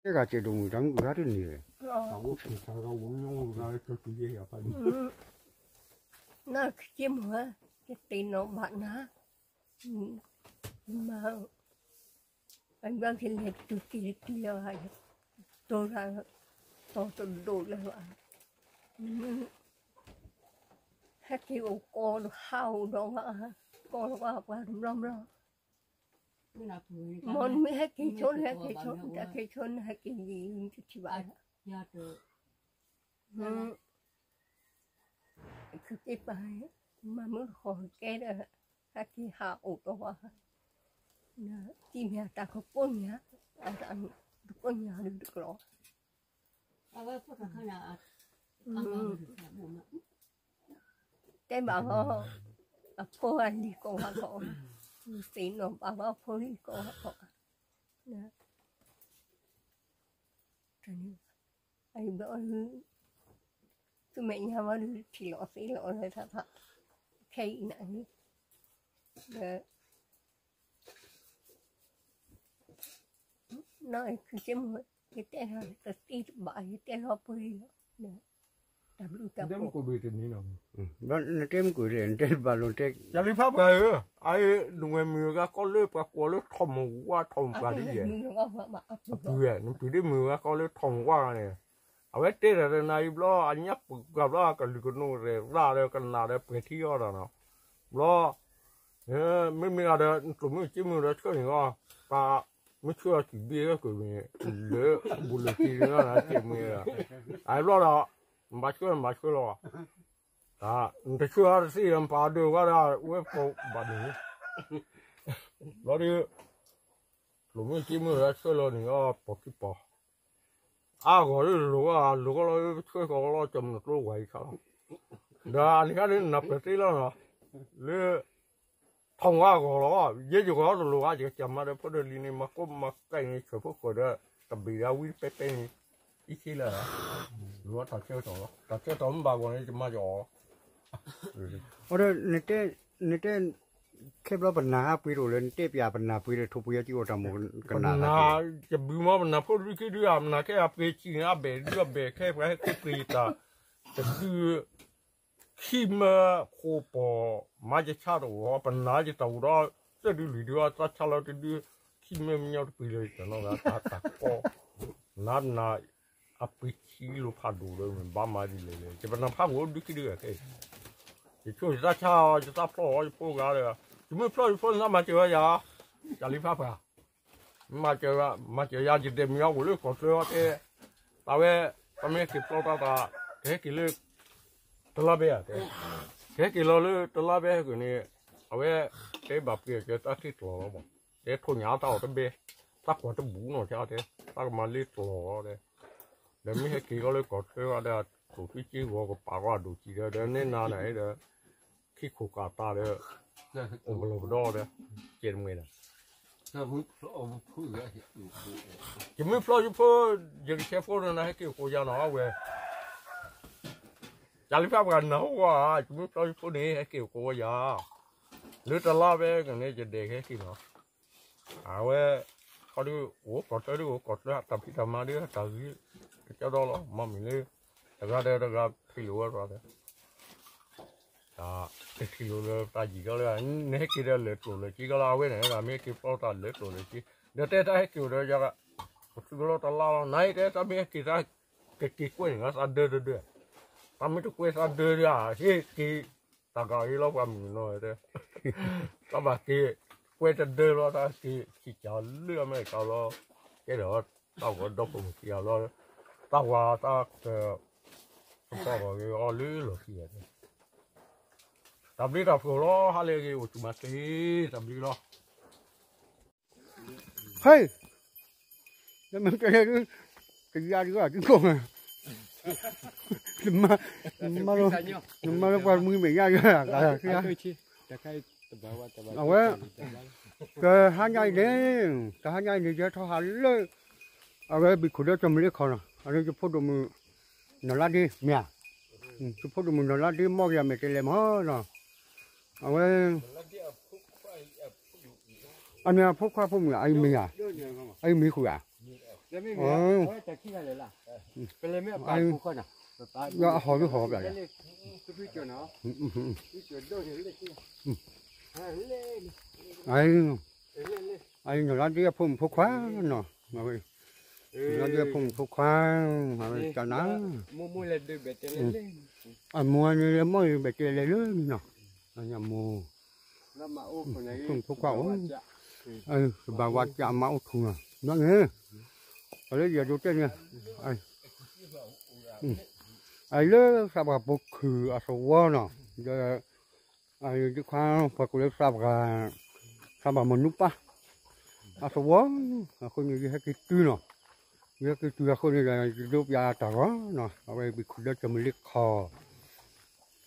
တဲဂၤစဲးဒိၣ်မုၣ်တၢ်မုၣ်ဂၤတန့ၢ်ဝဲ, အဝဲက့ၤဆါဂၤဝဲမ့ၢ်ဝဲဂၤကီတုၤယဲၢ်ယၤဖးန့ၣ်, နက့မုၢ်, ယတဲနီၣ်ဘၣ်နၤ, မၤ, အဘၣ်ကလဲၤတုၤက့ၤတုၤလၢၤ, တိၤတၢ်, တီၤတဒိၣ်လၢၤဘၣ်, ဟဲက့ၤအိၣ်ကီးဒီးဟးအိၣ်ဒီးဝဲ, ကီးဒီးဝဲပှၤတဘျီဘျီ မ်နမ့ၢ်ဟဲက့ၤဆိ နဟဲက့ၤဆိ, နတၢ်က့ၤဆိ နဟဲက့ၤယံၤ နတထံၣ်ဘၣ်, ခုက့ၤပာ်, မၤမုၢ်တခီကဲဒီး, ဟဲက့ၤဟးအိၣ်ဒီးဝဲ, နတံၤမ့ၢ်တၢ်ကပိာ်ညါ, တပိာ်ညါဒုးတကျီ, တဲဘၣ်ဟီ, အဖိအလံၤကိးဂၤကိးဂၤ, သ့ၣ်နီၣ်ဘၣ်ဘၣ်အဖိလံၤကိးဂၤကိးဂၤ, တၢ်န့ၣ်, အံၤဘျီ, သုမဲာ်ညါဝဲဒုးထံၣ်လီၤသ့လီၤလၢတၢ်ဖး, ခဲအံၤနၤန့ၣ်, ဒီး နီၢ်အံၤခုက့မုၢ်, ယတဲလီၤတသ့တဘၣ် ယတဲလီၤပှဲၤလီၤ, တၢ်ဘျုးတၢ်ဖှိၣ်, နတဲမုၢ်ကိၣ်, နတဲတဘၣ်လီၤတဲ, ယလံဖးပှၤဧၢ, အအံၤ နဝဲမုၢ်ဂၤကီၢ်လၢပှၤကွီၤလၢထီၣ်မုၢ်ဝါထီၣ်မုၢ်ပှၤဒ်ယဲၢ်, အပုၢ်ဝဲၢ် နပုၢ်ဒ့မုၢ်ဂၤကီၢ်လၢထီၣ်မုၢ်ဝါဂၤန့ၣ်, အဝဲတဲတၢ်တနၤအံၤဘျီ အညါပှၤဘျီ ကလုာ်ကနိးရဲၣ်သးဒီးကနၣ်ဒီးပှဲၤထံအီၤဒီးနီၤ, ဘျီ မ့မ့ၢ်ဂၤဒီး နကျိၣ်မုၢ်က့မုၢ်ဒီးဆှၢန့ၣ်လီၤ, ပှၤမ့ၢ်ဆှၢအီၤစံးဘ့ၣ်လၢက့ၤန့ၣ်, လၢဘူးလၢက့ၤန့ၣ်လီၤ နက့မုၢ်ဒီး, အဘျီဒီး, နဘၣ်ဆှၢ နဘၣ်ဆှၢလီၤ, နတဆှၢအီၤတသ့ဒီး နပာ်ဒၢးဝဲဒၣ် ဝဲပဘၣ်န့ၣ်, ဘျီဒီး, ကျိၣ်မုၢ်က့မုၢ်ဒီးဆှၢလီၤန့ၣ်လီၤ ပိာ်ခံပီၤ အါဂီၢ်လၢလိၤဂီၢ် လိၤဂီၢ်လီၤ ဆှၢဃီၤလီၤ ကၠီမုၢ်ကျိဝဲအံၤခါလီၤ, ဒီးအန့ၣ်ခါန့ၣ် နပၢၢ်သ့လီၤနီၤ, လၢ ထီၣ်ဝါဂီၢ်လီၤ, ယဲယဂီၢ်တလိၤဂၤ ယကစၢ်မၤဒီးဖိဒိၣ်လံၤန့ၣ် မၤကိးမၤကဲန့ၣ် ဆၢဖိဃီၤဒီး တဘ့ၣ်ဒီးဝံတပဲပဲန့ၣ်, အံၤဆ့လၢ, လိၤတၢ်ဆၢကတီၢ်လီၤ တၢ်ဆၢကတီၢ်မ့ၢ်ဘၣ်ဂီၢ်န့ၣ် ယမၤယအီၤ အဒီး နတဲ ခဲဘျီပနၢ်ဟးပှ့ၤတအိၣ်လၢ နတဲပၠးပနၢ်ပှ့ၤဒီး ထိၣ်ပှ့ၤအီၤကံအိၣ်တၢ်မိၣ်ကနၣ်, ယဘုမီပနၢ်ဖိဒုးခံဒုး ပနၢ်ခဲအပှ့ၤဆံးန့ၣ် အဘဲၣ်ဒုးအဘဲၣ်ခဲ ပှၤဟဲက့ၤပှ့ၤယတၢ်, တဒုး ခံမၢဃိာ်ပီၢ် မၤယဆါတအိၣ် ပနၢ်ယတၢ်အိၣ်ဒီး သၢဒုးလွံၢ်ဒုးအီၤ သးဆါလီၤတဒုး, ခံမၢမညီတပှ့ၤလၢယတၢ်နီတဂၤ တၢ်တၢ်ကီ, နၤပနၢ် အပှ့ၤဆံးလိာ်ဖးဒိၣ်ဒီး မ့ၢ်ဘၣ်မၤဒ်လဲၣ်လဲၣ် ယပနၢ်ဖးဂီၤဒုးခံဒုးခဲအံၤ, ယဆိယသးဆါအီၤ ယသးဖျီအီၤယဖိဂၤဒီး, ယမ့ၢ်ဖျီယဖိန့ၣ် မၤစၢၤဝဲယၤ, ယၤလံဖးပှၤ မၤစၢၤ, မၤစၢၤယၤ ယဒဲးမ့ၢ်အအိၣ်လၢကီၢ်ချၢအီၤတဲ, တၢ်ဝဲ, ပမ့ၢ်ဟဲက့ၤဖျီတၢ်သး, ကဟဲက့ၤလၢ တလါဘဲဧါတဲ, ကဟဲက့ၤလီၤလၢတလါဘဲဟဲက့ၤန့ၣ်, အဝဲ, တဲဘၣ်ပှ့ၤကတၢၢ်တၢ်ခံကျိၤလီၤဘၣ်, တဲထိၣ်ညါတၢ်အီၣ်တဘဲ, တၢ်ကွၢ်တဘူၣ်နီၢ်ဆါတဲ, တၢ်ကမၤလၢကျိၤလီၤတဲ, ဒီးမ့ၢ်ဟဲက့ၤကီးလၢကီၢ်ချၢအီၤဒီး ကျိၣ်ထံက့ဂီၤကပာ်ကီအဒိၣ်ကံဒီး ဒီးနဲနၤန့ၣ်ဒီး ခံခိၣ်ကးတၢ်ဒီး, အိၣ်ကလီၤကဒီဒီး, ကဲတမှဲဒီး, ယမ့ၢ်ဖျီယဖိ, ယကဆဲးဖိဒီးနၤဟဲက့ၤအိၣ်ကိးယၤနီၤအဝဲ, ယၤလံဖးပှၤနၢ်ဟူဝဲ, ယမ့ၢ်ဖျီယဖိန့ၣ် ဟဲက့ၤအိၣ်ကိးဝဲယၤ, လၢတလါဘဲန့ၣ် ယဒဲးကဟဲက့ၤနီၤ, အဝဲ, ခီဒုးအိၣ်ကီၢ်ချၢဒုးအိၣ်ကီၢ်ချၢ တၢ်ဖံးတၢ်မၤဒုးတၢ်ဂ့ၤ, ကကၠီဒီလီၤ မ့မ့ၢ်လၢ, တဂၤဒီးတဂၤဖံးလိာ်ဝဲဒီး တၢ်, တထံၣ်လိာ်လၢတၢ်ယံာ်ကီလၢ, နဟဲက့ၤဒီးလၢကျိၣ်လၢစ့ကီလၢအဝဲန့ၣ် မ့ၢ်ဟဲက့ၤဖျီတၢ်လၢကျိၣ်လၢစ့, ဒီးတဲတၢ်ဟဲက့ၤအိၣ်ဒီးယၤ, ပသူကလီတလါလီၤ နၤအံၤတဲတၢ်မ့ၢ်ဟဲက့ၤတၢ်, ကက့ၤကွဲန့ၣ်လီၤသးဒၢတဒၢ, တၢ်မ့ၢ်တကွဲသးဒၢဒၢဧါ ဟဲက့ၤ, တၢ်ဂၤအံၤလီၤပှၤမုၣ်နီၤတဲ, တၢ်ဘၣ်က့ၤ, ကွဲတဒၢလီၤတၢ်က့ၤ ဆံးကၢ်လၢအမဲရကၤလီၤ, ကဲဒီး, တၢ်ဂီၤဒီဖိမုၣ်ခံဂၤလီၤ, တၢ်ဝၤတၢ်က သပှၢ်ဂီၤဂ့ၤအီၤလၢလီၢ်ခံဂၤ, တၢ်ဘျုးတၢ်ဖှိၣ်လီၤ ဟါလၢအဂ့ၤ အိၣ်ဆူၣ်မၤသ့, တၢ်ဘျုးလီၤ. ဟဲ, ကယၤဒုး ကီၢ်, နမၤလၢပှၤမုၢ်မဲာ်ညါ, အဝဲ, ကဟါညါအံၤန့ၣ်, ကဟါညါအံၤန့ၣ် ယဲထီၣ်ဟးလၢ အဝဲဘံၣ်ခိၣ်ဒီးကၠီၣ်မုၢ်လ့ခီနီၤ အဝဲယဖိဒိၣ်မုၣ် နီၢ်လါဒ့မ့ၢ်ဧါ, ယဖိဒိၣ်မုၣ်နီၢ်လါဒ့ မီၢ်ကယၤမဲာ်တဲးလဲးမီၢ်နီၤ, အဝဲ အမ့ၢ်အဖိခွါဖိမုၣ်ဧါ, အအံၤမ့ၢ်ဧါ, အအံၤမ့ၢ်ဃုာ်ဧါ, အဝဲတၢ်ခံဂၤလဲၣ်လၢ ပလဲၤမ့ၢ်အပၢ်ခိၣ်ဃီနီၤ အဟီၣ်ဒုးဟီၣ်ဘၣ်လဲၣ် အံၤနီၤလၢဒ်အဖိမုၣ်ဖိခွါနီၤ အံၤနီၤဒ်အဖိမုၣ်ဖိခွါ အဝဲတၢ်နၤ အမိၢ်န့ၣ်လၢမိၢ်အံၤဘၣ်တဲလဲၤလၢနီၤ အမိၢ် ဖိမုၣ်ဖိခွါအိၣ် ကဘၣ်ဝါစၢ်အမါအိၣ်ထူနီၤ ဘျီန့ၣ် အလၢယအဲၣ်ဒိးတဲန့ၣ် အလၢသးပှၢ်ပိာ်ခုၣ်အသဝီနီၤ ဒီး ဒ်ခွါ ပှၤကိးလၢသးပှၢ် သးပှၢ်မနုၤပၢ် အသဝီ အဃိန့ၣ် ယဟဲက့ၤတုၤနီၤ ယဟဲက့ၤတုၤအဃိန့ၣ်ဒီး ယဒိးပျးတၢ်ဂီၤနီၤ အဝဲဘံၣ်ခိၣ်ဒီးကၠီၤမုၢ်လ့ခီၣ်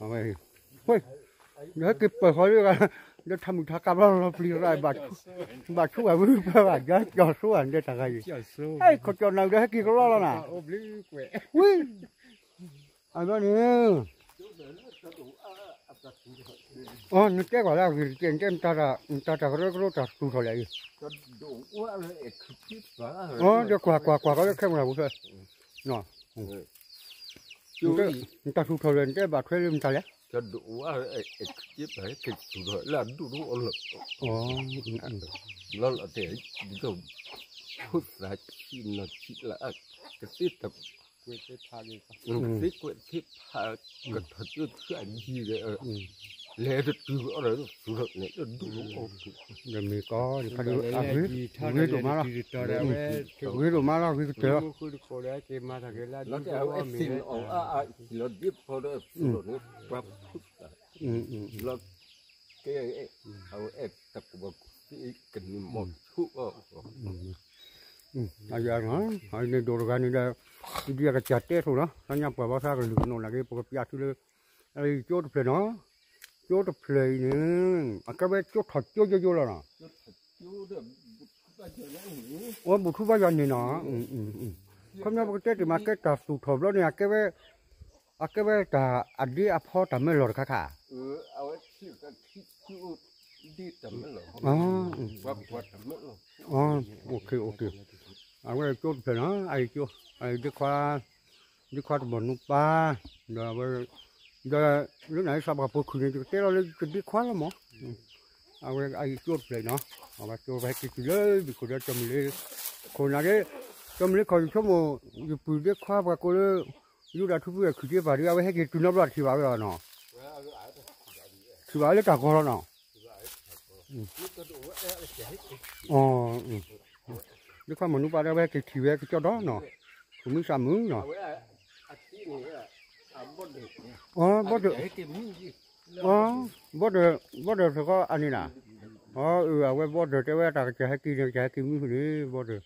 အဝဲ ဝ့ၢ် ယဟဲက့ၤပၢၢ်ဃီလၢဂၤ ဒီးထးမုၢ်ထးကါဘျီလီၤပျံၤရၣ် ဘၣ်ဆူးဘၣ်ဝဲပၢၢ်ဘၣ် ကၠီၤစိအၤ ဒဲတၢ်ဂၤအံၤ ဟဲခီကၠီၤနၤဒီးဟဲက့ၤကလီလီၤနၤ ဝ့ၢ် အဘျီန့ၣ် အ နတဲကွၢ်လၢအဂ့ၤတက့ၢ် နတဲနတၢ်တၢ်ကရၢကရိတၢ်သူၣ်ထီၣ်လဲၣ်အံၤ အ ဒီးကွၢ်ကွၢ်ကွၢ်ကီလၢခဲမုၢ်လၢ်ပူၤဖဲ နတၢ်သူၣ်ထီၣ်လဲၣ် နတဲဘၣ်ထွဲလၢနတၢ်လဲၣ် လီၤလီၤတဲာ်ဒ်သိးဖိသၣ်ဆံးနီၤဆံးလၢအကသ့တၢ် သ့ကွဲးသ့ဖး ကထီၣ်ကၠိဆူအယံၤဒီး လဲၤတတုၤအီၤဒီး သူၣ်ထီၣ်န့ၣ်လၢဒူၣ်လီၤအီၤ ဒီးမ့ၢ်ကီး တခါဒုးအဂ့ၤ ဂ့ၤဒိၣ်မးလီၤ ဂ့ၤကတၢၢ်လီၤ လီၤတဲာ်အဝဲသ့ၣ်လီၤအီၤအါအါ လီၤဒ်ဖီဒီးသူၣ်ထီၣ်န့ၣ် ပှၤဖိသၣ် လီၤကဲ အဝဲအဲၣ်တၢ်ကူၣ်ဘၣ်ကူၣ်သ့ကန့ၢ်မီၢ်ဆိၣ်အီၤ အယၤနီၤ အန့ၣ်ဒိၣ်တဂၤန့ၣ်ဒီး ဒ်အကစၢ်တဲအသိးနီၤ သးညါပှၤဘၣ်သးကလုၢ်ကနိးနာ်က့ ပကပျးသုလၢ အကၠိတဖျၢၣ်နီၤ ကၠိတဖျၢၣ်အံၤန့ၣ် အကဲဝဲကၠိထီၣ်ကၠိယိယိလီၤနီၤ အိၣ်ဘူးထူဘါယွၤန့ၣ်နီၤ ခီပညီပကတဲတ့ၢ်မး ကဲတၢ်သူၣ်ထီၣ်ဘျီန့ၣ် အကဲဝဲ အကဲဝဲတၢ်အဒ့အဖီတၢ်မၢလီၢ်တခါခါ အကၠိတဖျၢၣ်နီၤ အကၠိ ဒ့ခွါ ဒ့ခွါတဘီၣ်နူပၢ် ဒီးအဝဲ ဒီးလၢနသးပှၢ်ပိာ်ခုၣ်န့ၣ် ယကတဲလီၤလၢယဒ့ခွါလီၤမး အဝဲအကၠိတဖျၢၣ်နီၤ အဝဲကၠိပဟဲက့ၤတုၤလၢဘံၣ်ခိၣ်ဒီးကၠီမုၢ်လ့ခိၣ်နၤက့ ကၠီမုၢ်လ့ခိၣ် ယဆိကမိၣ် ယပုၢ်ဒ့ခွါပှၤကိးလၢ ယူဒၤထူဖုအခုၣ်က့ပာ်ဒီး အဝဲဟဲက့ၤတုၤနီတဘျီတထံၣ်ဘၣ်ဝဲအီၤနီၤ ထံၣ်ဘၣ်ဝဲလၢတၢ်ဂီၤလီၤနီၤ ဒ့ခွါမနုၤပာ်ဒီး အဝဲဟဲက့ၤထံၣ်ဝဲကစီဒီနီၤ ခိၣ်မုၢ်သးမုၢ်နီၤ ဘီဒၢ ဘီဒၢ ဘီဒၢ ဘီဒၢသဃီအန့ၣ်နၤ အၢ အဝဲဘီဒၢတဲဝဲတၢ်ကစၢ်ဟဲက့ၤန့ၣ် ကစၢ်ဟဲက့ၤမုၢ်န့ၣ် ဘီဒၢ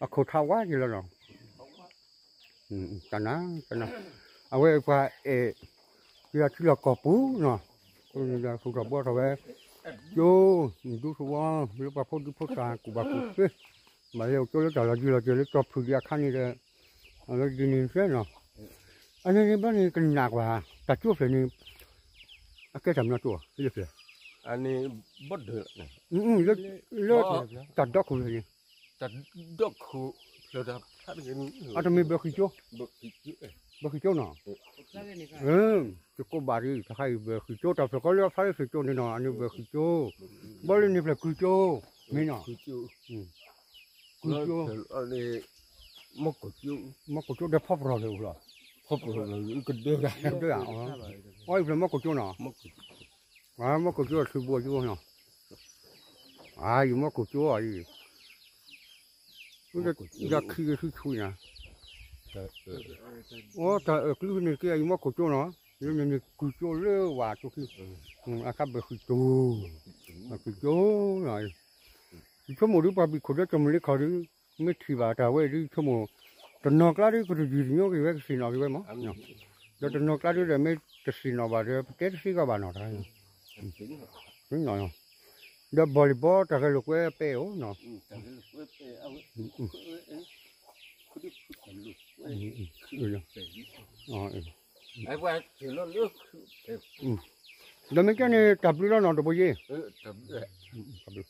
အခိၣ်ထးဝါက့ၤလီၤနီၤ တနၤ တနၤ အဝဲပှၤအဲၣ် ကထံလီၢ်ကီၢ်ပူၤနီၤ အဃိန့ၣ်ဒီး သူၣ်ထီၣ်ဘှီထီၣ်ဝဲ ကၠိ ဒူသဝီ လၢပှၤဖိဒံဖိသၣ်ကူၣ်ဘၣ်ကူၣ်သ့ ဘၣ်လဲၤအိၣ်ကၠိလၢတၢ်လီၢ်ယံၤလီၢ်ယံၤလၢကၠီဖုၣ်ဒံးအခါန့ၣ်ဒီး အဝဲဒ်န့ၣ်သ့နီၤ အန့ၣ်န့ၣ်ဘျီန့ၣ် ကနၣ်ကွၢ် တၢ်ကၠိဖျၢၣ်န့ၣ် အကဲတၢ်မနုၤကၠိ လၢဖျၢၣ် လၢ လၢ တၢ်ဒီခိၣ်ဖျၢၣ်န့ၣ် အတမ့ၢ်ဘၢဃံကၠိ ဘၢဃံကၠိနီၤ ယကိးဘၣ်ဒ် တခါအံၤဘၢဃံကၠိ တၢ်ဖျၢၣ်ကီလၢအဖျါလၢသ့ၣ်ကၠိန့ၣ်နီၤ အန့ၣ်ဘၢဃံကၠိ ဘီလၢန့ၣ်ဖျၢၣ်ကုကၠိ မ့ၢ်နီၤ ကုကၠိ မီၢ်ကိၣ်ကၠိဒီးဖီပရီၣ်လၢအိၣ်လီၤ ဖီပရီၣ်လၢကဒၢဂၤ ကဒၢဂၤ အီ အံၤဖျၢၣ်မီၢ်ကိၣ်ကၠိနီၤ မီၢ်ကိၣ်ကၠိအသုးဘူးအယိနီၤ အံၤမီၢ်ကိၣ်ကၠိအံၤ ယခံဂ့ၤဆူဆူနၤ အီ တၢ်အၢၣ်ကျူန့ၣ်က့ အံၤမီၢ်ကိၣ်ကၠိနီၤ လၢန့ၣ်န့ၣ်ကုကၠိလၢဝၤကၠိခံ အခါဘၢဃံကၠိ ကုကၠိနီၤ ယဆိကမိၣ်ဒ်ပှၤဘံၣ်ခိၣ်ဒီးကၠီမုၢ်လ့ခီၣ်ဒီး မ့ၢ်ထံၣ်ဘၣ်တၢ်ဝဲဒ်ယဆိကမိၣ် တနီၤကျါဒ်ကတယုၢ်တညီက့ၤဝဲကသ့ၣ်နီၣ်က့ၤဝဲမး ဒီးတနီၤကျါဒ်ဒီးမ့ၢ်တသ့ၣ်နီၣ်ဘၣ်ဒီး ပတဲတသ့ကီးဘၣ်နီၤတၢ် ဒီးဘီၣ်လံၢ်ဘီတၢ်ဂဲၤလိာ်ကွဲပဲအိၣ်နီၤ ဒီးမ့ၢ်ကဲန့ၣ် တၢ်ဘျုးလီၤနီၤ တဘိယ့ၣ် တၢ်ဘျုး